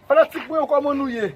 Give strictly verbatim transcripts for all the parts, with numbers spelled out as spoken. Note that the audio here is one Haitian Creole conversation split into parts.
Fanatik mwen yo, kòman nou ye?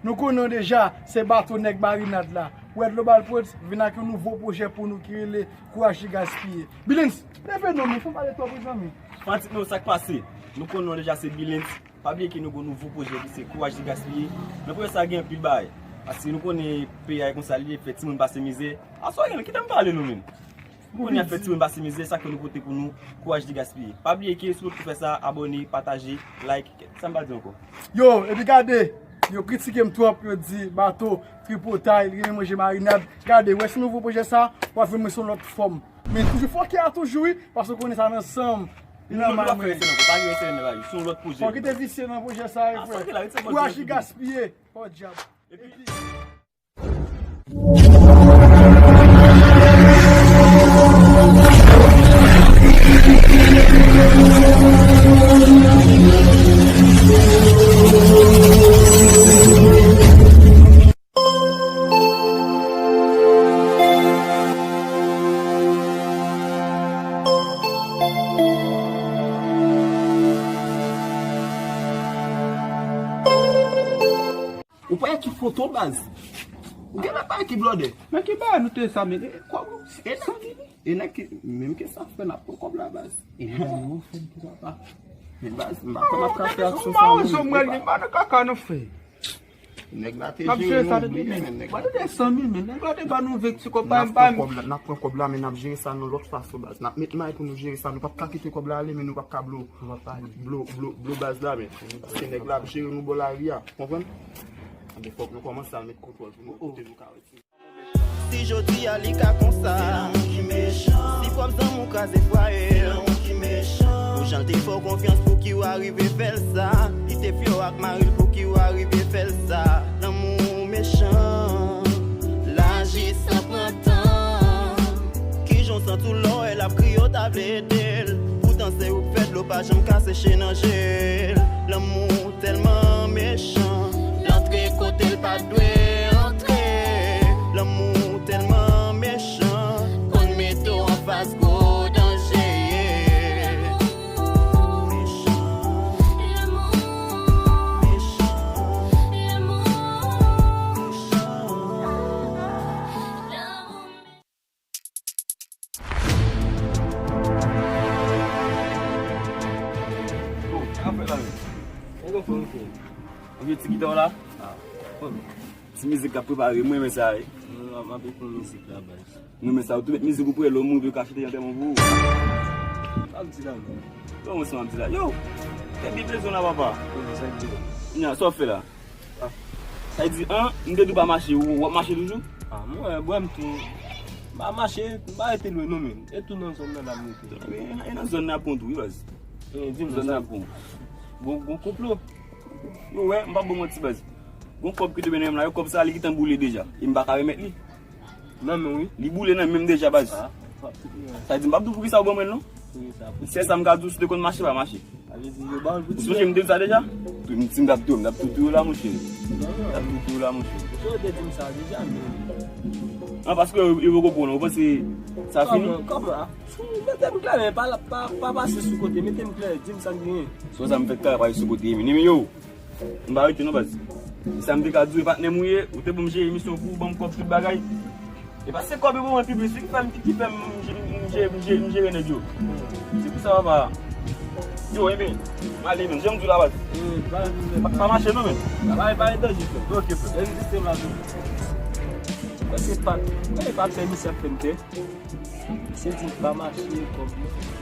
Nou konnen deja, se Bato nèg marinad la. Red Global Prodz vin ak yon nouvo pwojè pou nou ki rele Kouraj de Gaspiye. Bilens, leve non, men fò pale twòp, wi, zanmi. Fanatik mwen yo, sa k pase? Nou konnen deja se Bilens. Pa bliye ke nou gen nouvo pwojè ki se Kouraj de Gaspiye. Nan pwojè sa gen anpil bagay. Paske nou konnen peyi a e konsa li ye, fè timoun pase mizè. Aswè, kite m pale nou menm. Kounye a fè timoun pase mizè, sa ke nou pote pou nou, Kouraj de Gaspiye. Pa bliye ke si w fè sa, abòne, pataje, like, sa m pa di ankò. Yo, epi gade, yo kritike m twòp, yo di Bato tripotay, li renmen manje marinad. Gade, wè si nouvo pwojè sa, w ap jwenn mwen sou lòt fòm. Men toujou fòkè a toujou, wi, paske w konnen sa nan san m. Li nan may mwen. Fò kite visye nan pwojè sa, wi, frè. Kouraj de Gaspiye, pòdyab. Epi Ou pa ki foto baz. Ou genlè pa ki blòdè. Men ki bagay nou te sa men. E nèg ki, menm ke sa fè n ap pran kòb la baz. E nou fè n pou papa. Men baz, m pa konn ap ka fè aksyon sa. Ou pa wè zòm mwen li pa nan kaka nan fè. Nèg la te jere nou bliye men nèg la. Mwen te san mil men nèg la te ba nou vek ti kòb pa m pa m. N ap pran kòb la men n ap jere sa nan lòt fason baz. N ap met may pou nou jere sa. Nou p ap ka kite kòb la ale men nou p ap ka blo blo blo blo baz la men. Paske nèg la ap jere nou bò lari a. Konprann? Anben fòk nou kòmanse al met kontwòl pou nou kote nou ka wè si. Si jodi a li ka konsa, se lanmou ki mechan. Si pwòp zanmi w kraze fwaye l, se lanmou ki mechan. Pou jan l te fè w konfyans pou ki w arive fè l sa. Li te fye w ak mari l pou ki w arive fè l sa. Lanmou mechan, l aji san pran tan. Kijan w santi w lè w wè l ap kriye w ta vle ede l. Poutan se ou k fè dlo pa janm ka seche nan je l. Lanmou tèlman mechan, l antre kote l pa t dwe antre. Lanmou tèlman mechan, konn mete w anfas gwo danje. Mechan, mechan, mechan. Yo, sa k ap fèt la menm? Sa w fè, w fè? Ou gen ti gita w la? Ah, bon. Ti mizik k ap prepare, mwen renmen sa wi. Mwen, m ap ekri mizik la, baz. Mwen renmen sa, ou tou met mizik ou prè, lè w mouri, yo ka chante antèman pou ou. Sa w di la menm? Kòman sa w ap di la? Yo! Fè byen plezi w la, papa. Yo, sa k di la? Nya, sa w ap fè la? Ah. Sa vle di, an, m te di w pa mache, w, w ap mache toujou? Ah, mwen, bwè m tou. M pa mache, m pa rete lwen non, men. E tou nan zòn nan la m rete. E, e nan zòn nan ap pran tou, wi, baz. E, di m zòn nan ap pran. Gon, gon konplo. Yo, wè, m p ap ba w manti, baz. Gon kòb ki tonbe nan men m la, yo, kòb sa, li gentan boule deja. E m pa ka remèt li. Nan men w, wi. Li boule nan men m deja, baz. Ah, sa vle di m p ap di w poukisa ou ban mwen l, non. Poukisa, poukisa? Sèl sa m ka di w, si w te konn mache, pa mache. Sa vle di yo ba w l pou ti. Ou sonje m te di sa deja? Tou, m, si m t ap tou, m t ap tou touye w la, monchè. M t ap tou touye w la, monchè. Ou te di m sa deja, men. An, paske yo, yo poko pran w, ou panse sa fini? Kòman, kòman? Ou mete m klè, men pa, pa, pa pase sou kote, mete m klè, di m sa k genyen. Sou sa m fè klè, pa sou kote, men, men yo. M pa rete non, baz. E sa m te ka di w, e patnè m ou ye, ou te ban m jere emisyon pou ou, ban m kòb, tout bagay. E pa se kòb yo ban mwen piblis, wi, ki fè m, ki, ki fè m, m je-, m je-, m jere nèg yo. Se pou sa, papa. Yo, enben, m ale menm, jan m di w la, baz. Pa, pa mache non, men. Pa, pa, pa, pa danje, frè. Ok, frè. Lè m di se m la, tou. Kòm se pa, kòm se pa fè misye ap fè m pè. Misye di l pa mache, kòb mwen.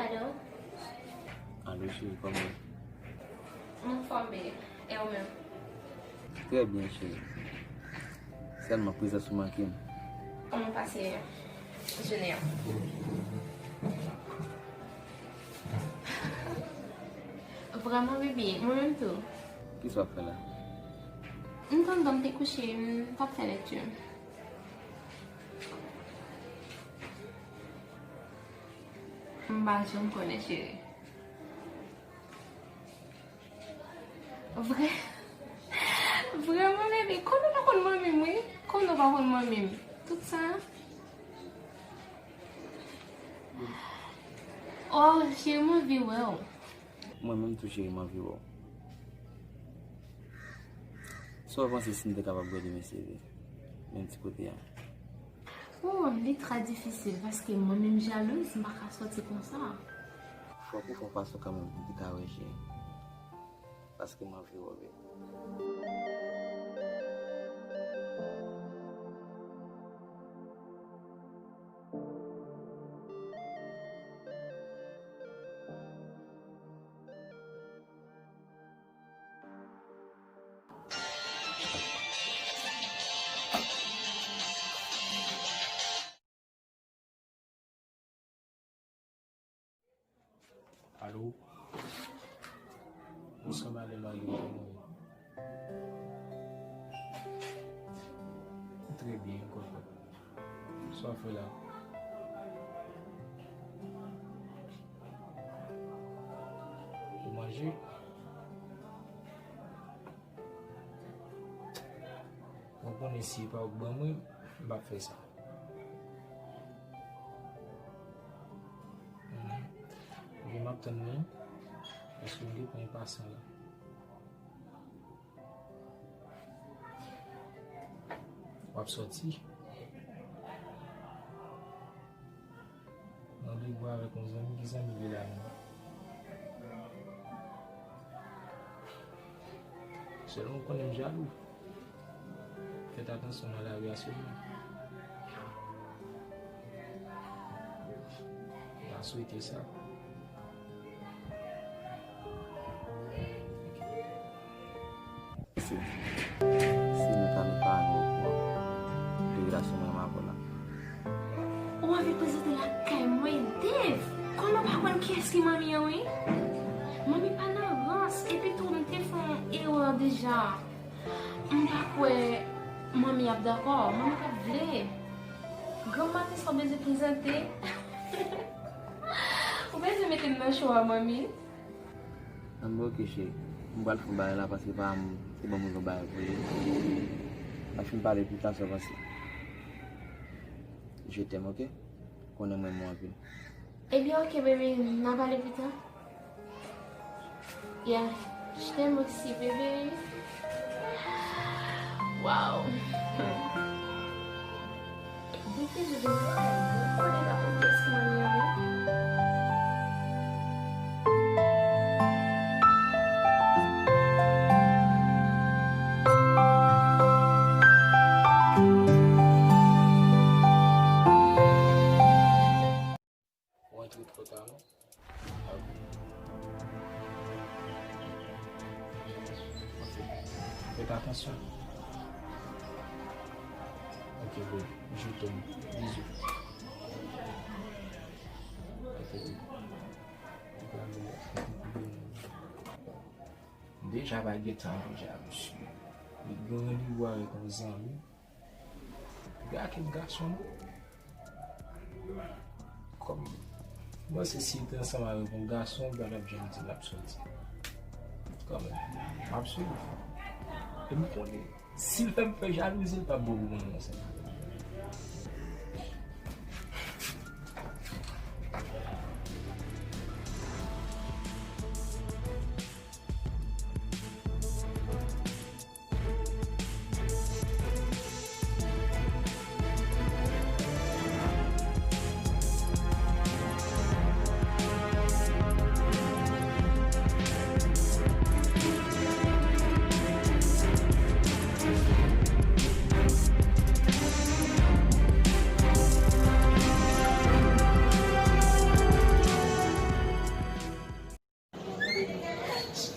Alo? Alo, cheri, kòman? M anfòm, baby. E ou menm? Trè byen, cheri. Sèlman prezans ou manke m. Kòman w pase jounen an? Maman, baby, mwen menm tou. Kisa w ap fè la? M t anndan, m te kouche, m t ap fè lekti. M pa janm konnen, cheri. Vre, vrèman, bebe, konnen w pa konn manmi m, wi. Konnen w pa konn manmi m. Tout sa. Oh, cheri, m anvi wè w. Mwen menm tou, cheri, m anvi wè w. Sa w panse si m te kapab rele mesye vre? Menm ti kote a. Oh, li trè difisil paske mwen menm jalouz, m pa ka sòti konsa. Fòk ou fè yon fason kanmenm pou m te ka wè, cheri. Paske m anvi wè w, bebe. Alo? Bonswa, madanm Mario, kòman w ye? Trè byen, kòkòt. Sa w fè la? Ou manje? Mwen konnen si e pa ou k ban mwen, m p ap fè sa. Mhm. Ebyen, m ap tann ou, paske m gen pwen enpasyan la. W ap sòti? Randevou avèk yon zanmi, ki zanmi li la menm? Sèlman ou konnen m jalou. Fèt atansyon nan lari a sèlman. M ta swete sa. Si, si nou ta met paran nou okouran de relasyon mwen menm avè w la. Ou anvi prezante lakay mwen, Dave? Konnen w pa konn kiyès ki manmi an, wi? Manmi pa nan rans, epi tou m te fè yon erè deja. M pa kwè manmi ap dakò, manmi p ap vle. Granm maten sa w bezwen prezante. Ou bezwen mete m nan cho a, manmi. Anben, oke, cheri. M pral fè yon bagay la paske pa m te ban moun yon bagay pou li. N a fin pale pita, sa w panse? Je t'aime, oke? Konnen m renmen w anpil. Ebyen, oke, baby, n a pale pita. Yeah, je t'aime aussi, bébé. Wow. Depi je te konnen la pou kès mwen ye, wi. Ou antre twò ta, non? Ok. Fèt atansyon. Ok, bro. Je t'aime. Bizou. Ok, bro. Deja pa gen tan deja, mesye. Li gen randevou avèk yon zanmi. Gade kèk gason, non. Kòm, mwen se si l te ansanm avèk yon gason, gade l ap janm di l ap sòti. Kanmenm, m ap swiv. E m konnen, si l fè m fè jalouzi, l p ap bon pou mwen, non, sè.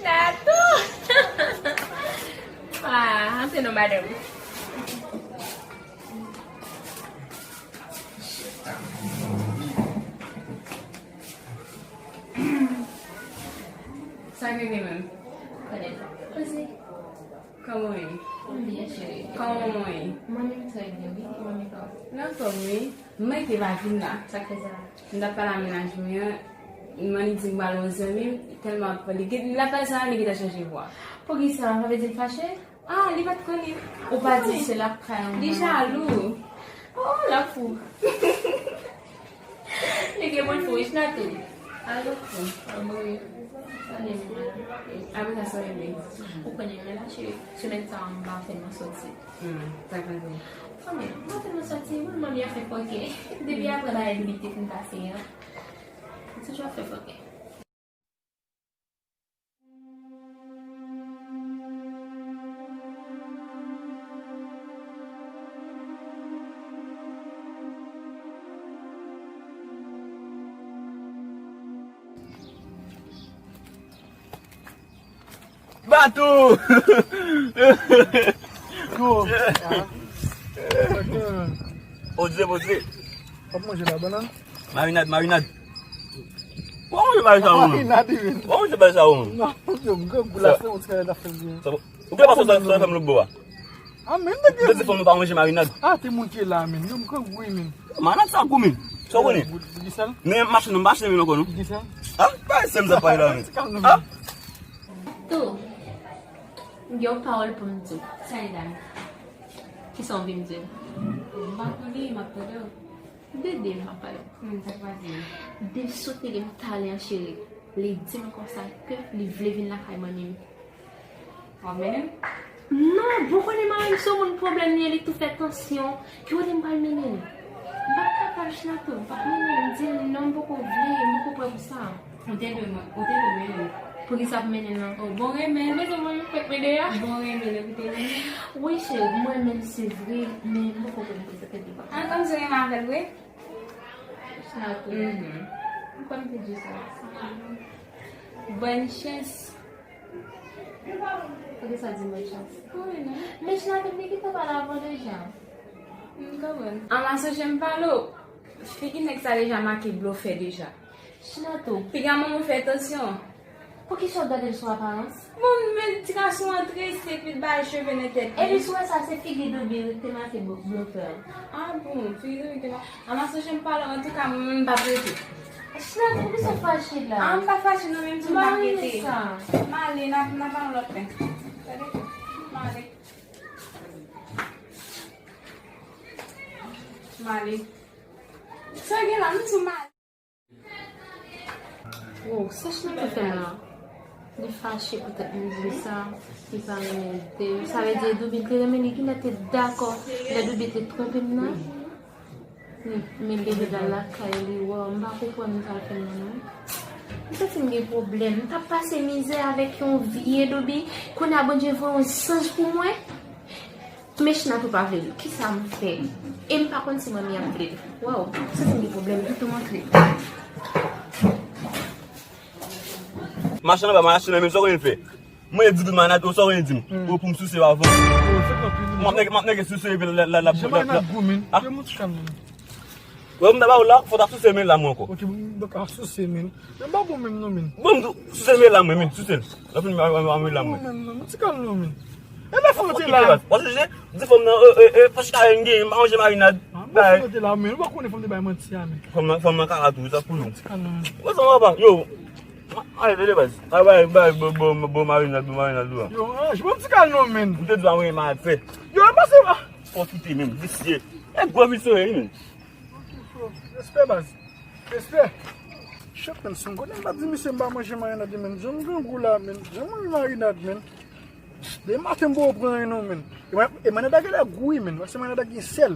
Tatou! Ah, antre non, madanm. Sa k regle menm? Konnen. Poze. Kòman w ye? M byen, cheri. Kòman w ye? Manmi m trè byen, wi. Manmi pa w? Nan fòm, wi. M manke pa vin la. Sa k fè sa? M t ap pale a mennaj mwen an. M annik di m pral wè yon zanmi m. Tèlman ap pale. Li gen, l ap pale sa, li gentan chanje vwa. Poukisa? Sa vle di l fache? Ah, li pa t konnen. Ou pa di se lakay an. Li jalou. Oh, l ap fou. Li gen moun fou, Ichna tou. Alo fou. Anmwey. Sa li menm. Apre sa, sa li menm. Ou konnen, men la, cheri, semèn sa a, m pa tèlman sòti. Hmm, sa k pase? Ou konnen, m pa tèlman sòti, wi, manmi a fè fòkè. Depi apre bagay pitit m pase an, li toujou ap fè fòkè. Bato! Yo. Poze, poze. W ap manje la, bannann? Marinad, marinad. Ou pa manje bagay sa ou menm? Marinad, wi. Ou pa manje bagay sa ou menm? Non, yo, m grangou la, se yon ti bagay la fè m byen. Ou gen pa sòs sa fè m lòt bò a? Ah, men nèg yo. Ou te di fò nou pa manje marinad. Ah, te moun ki la, men. Yo, m grangou, wi, men. Marinad sa gou, men. Sa w konnen? Bout, bout disèl? Men machann nan pa achte men ankò, non? Bout disèl? Ah, pa sèm sa pale la, men. Ti kalm nan, ah, men. Tou, m gen yon pawòl pou m di w. Sa e la? Kisa w vin di m? M pa konnen, m ap tande w. De de m ap pale. Hmm, sa k pase? De sou tele m talè an, cheri. Li di m konsa ke li vle vin lakay manmi m. W ap mennen l? Non, bon, konnen manmi m se yon moun pwoblèm li ye, li tou fè tansyon. Ki kote m pral mennen l? M pa kapab, Chnato, m p ap mennen l. M di l non, m poko vle, m poko prè pou sa. Ou te dwe, ou te dwe mennen l. Poukisa pou mennen l non? Oh, bon renmen. Ou bezwen mwen fèk mennen a? Bon renmen, depi te renmen. Wi, cheri, m renmen l, se vre, men m poko konn pou sa te di pa. Ah, kòmsi w renmen avè l vre? Chnato. Mhm. M konn te di sa. Bòn chans. Poukisa w di bòn chans? Wi, non. Men Chnato, m te gentan pale avè w deja. M konprann. An, m a sonje m pale w. Figi nèg sa deja make blofè deja. Chnato, piga manman w fè tansyon. Poukisa w gade l sou aparans? Bon, men ti gason an trese, epi l bay cheve nan tèt li. Epi si w wè sa, se figi Dobi te make blo-, blofè. Ah bon, figi Dobi te make. An, m a sonje m pale w, antouka, m p ap rete. Chnato, poukisa w fache la? Ah, m pa fache non, men m di w m p ap rete. M ale, n a, n a pale lòt lè. Tande? M ale. M ale. Sa gen la, m di w m ale. Wow, sa Chnato fè m la. Li fache poutèt m di l sa, li pa renmen l de. Sa vle di Dobi te renmen li, kilè te dakò lè Dobi te twonpe m nan? Li, men leve l al lakay li, wow, m pa konprann sa l fè m nan non. M santi m gen pwoblèm. M t ap pase mizè avèk yon vye Dobi. Kounye a Bondye voye yon zanj pou mwen. Men Chnato pa vle l. Kisa m fè? E m pa konn si manmi ap vle l. Waw, m santi m gen pwoblèm. Toutou montre. Machann anba, machann nan menm, sa w konnen l fè? Mwen di tout marinad, ou sa w konnen di m? Hmm. Ou pou m souse avan. M ap nèke, m ap nèke souse epi la, la, la, la, la. Jan marinad gou, men. Ah. Yo, m ti kalm. Wè, m ta ba w la, fò w ta souse men la mwen ankò. Ok, m, m pa ka souse men. Men m pa bon menm non, men. Bon, m di w, souse men la mwen, men, souse l. Lè fini, m a, m a, m a men la mwen. Bon menm non, m ti kalm non, men. E lè fò w te la. Paske, di fò m nan, e, e, e, paske a gen, m pa manje marinad. Ah, bon, fò w te la, men. Ou pa konnen fò m te bay manti a, men. Fò m nan, fò m nan kaka tou, sa pou nou. M ti kalm non, men. Wè, sa va pa. Yo, ale, tande baz. A, bay, bay, bon, bon, bon marinad, bon marinad ou a. Yo, ranj, bon, m ti kalm non, men. M te di w a mwen, m a fè. Yo, e pase, ah. Fò kite menm, visye. E gwo visye, wi, men. Ok, fò. Respè, baz. Respè. Shit, men, si m konnen m pa di misye m pa manje marinad, men. Jan m grangou la, men. Jan m manje marinad, men. Demen maten m poko pran anyen non, men. E ma-, e marinad la genlè gou, wi, men. Paske marinad la gen sèl.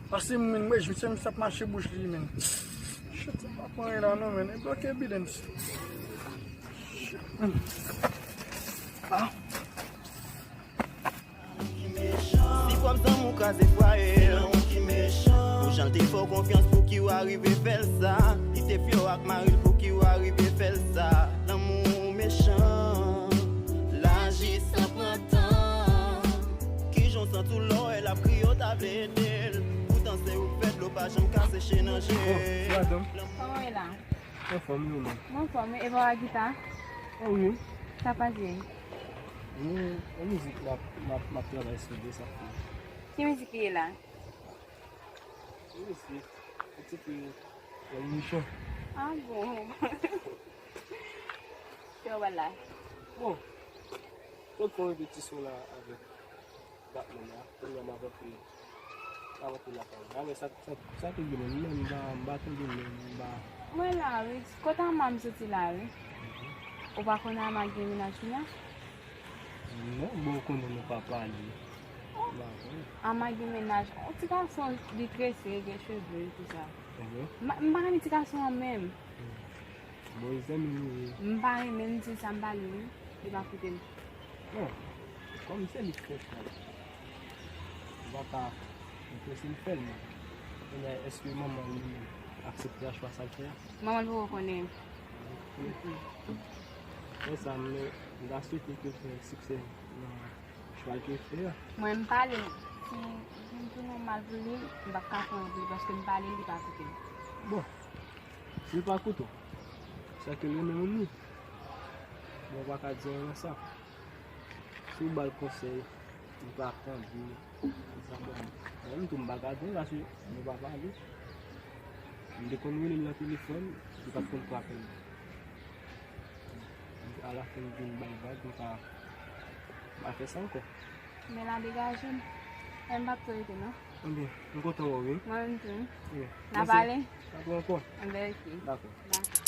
Paske, men, mwen, jwi se misye ap mache bouch li, men. Shit, m pa pran anyen la non, men. E bloke evidence. Shit, men. Ah. Si pwòp zanmi w kraze fwaye l, pou jan l te fè w konfyans, pouki w arive fè l sa? Li te fè w ak mari l, pouki w arive fè l sa? Lanmou mechan, l aji san pran tan. Kijan w santi w lè w wè l ap kriye, w ta vle ede l? Poutan se ou k fè dlo pa janm ka seche nan je. Kòman w ye la? Anfòm, wi, ou menm? Mwen anfòm, wi. E pa w ak gita? O wi. Sa pase? Yon, yon mizik m ap, m ap, m ap travay sou li, sa fè. Ki mizik ki ye la? Yon mizik, yon ti fi, yon michon. Ah bon? Kè w la. Bon, tout fè yon repetisyon la avèk Batman la, kounye a m ap antre, m ap antre lakay mwen. Alò, sa, sa, sa te gen menm, menm, m pa, m pa tande menm, m pa. Mwen la, wi. Kote Ama m soti la, wi. Ou pa konn Ama gen mennaj kounye a? Non, bon, ou konnen nou pa pale. M pa konnen. Ama gen mennaj. Yon ti gason, li trese, gen cheve, tout sa. Mhm. M pa, m pa renmen ti gason an menm. Mhm. Bon, e zanmi nou ye. M pa renmen l, m di l sa m pale, wi. Li pa koute m. Bon, kòm se li k fè chwa l, m pa ka anpeche l fè l, men. Kounye a, èske manman l li menm aksepte a chwa sa l fè a? Manman l poko konnen. Fè sa, men m ta swete ke l fè siksè nan chwa l ke l fè a. Mwen, m pale l. Si m tounen yon mal pou li, m p ap ka fè anyen pou li, paske m pale l, li pa koute m. Bon, si l pa koute w, sèke l renmen moun li. Bon, ou pa ka di anyen nan sa. Si w ba l konsèy, li pa tande, li pa bon. Mwen menm tou, m pa ka di anyen, paske nou pa pale. M te konn rele l nan telefòn, li pa t konn frape m. Alafen, m vin bay vag, m pa, m pa fè sa ankò. Men la degaje m. Men m p ap tou rete, non. Ebyen, m kontan wè w, wi. Mwen menm tou. Wi. N a pale. N a pale ankò. Ebyen, ok. Dakò. Dakò.